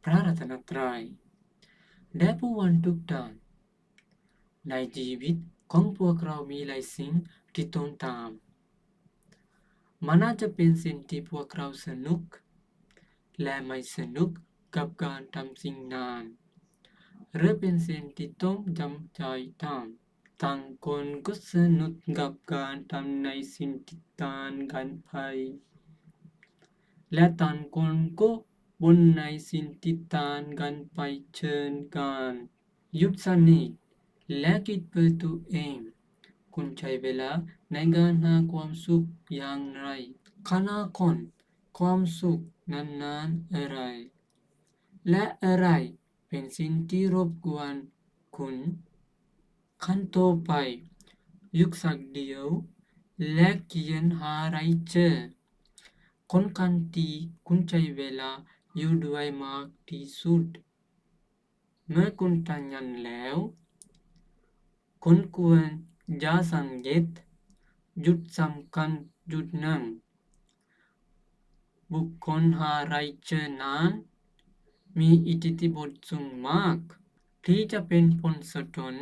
ພະລັດຕະນະໄຕ ແດ່ຜູ້ເປັນທຸກທ່ານ, ໃນຊີວິດຂອງພວກເຮົາມີຫຼາຍສິ່ງທີ່ຕ້ອງຕາມ. ມັນອາດຈະເປັນສິ່ງທີ່ພວກເຮົາສະໜຸກ ແລະ ໄມ່ສະໜຸກກັບການທຳສິ່ງນັ້ນ, ຫຼື ເປັນສິ່ງທີ່ຕ້ອງຈຳໃຈທຳ. ຕ່າງຄົນກໍສະໜຸກກັບການທຳໃນສິ່ງທີ່ຕ່າງກັນໄປ ແລະ ຕ່າງຄົນກໍບ່ອນໃນສິ່ງທີ່ຕ່າງກັນໄປເຊັ່ນກັນ. ຢຸດສະໜິດ ແລະ ຄິດເພື່ອຕົວເອງ. ຄຸນໃຊ້ເວລາໃນການຫາຄວາມສຸກຢ່າງໃດ? ຄັນຫາຄວາມສຸກນັ້ນນານເທົ່າໃດ? ແລະ ເທົ່າໃດເປັນສິ່ງທີ່ລົບກວນຄຸນ? ຂັ້ນຕໍ່ໄປ, ຢຸດສັກດຽວ ແລະ ຄຽນຫາໄດ້ເຈີຄົນຄົນທີ່ຄຸນໃຊ້ເວລາຢູ່ດ້ວຍມາກທີ່ສຸດ. ເມື່ອຄຸນທຳນັ້ນແລ້ວ, ຄຸນຄວນຢ່າສັງເກດຈຸດສຳຄັນຈຸດໜຶ່ງ. ບຸກຄົນຫາໄດ້ເຈີນັ້ນມີອິດທິພົດສູງມາກທີ່ຈະເປັນຜົນສະທ້ອນ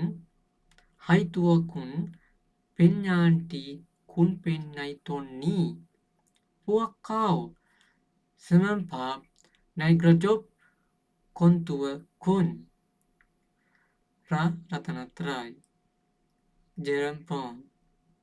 ໃຫ້ຕົວຄຸນເປັນຢ່າງທີ່ຄຸນເປັນໃນຕອນນີ້. ພວກເຂົາສະເໝີພາບໃນກະຈົກຂອງຕົວຄຸນ. ພະລັດຕະນະໄຕ. ຈະເລີນພອນ.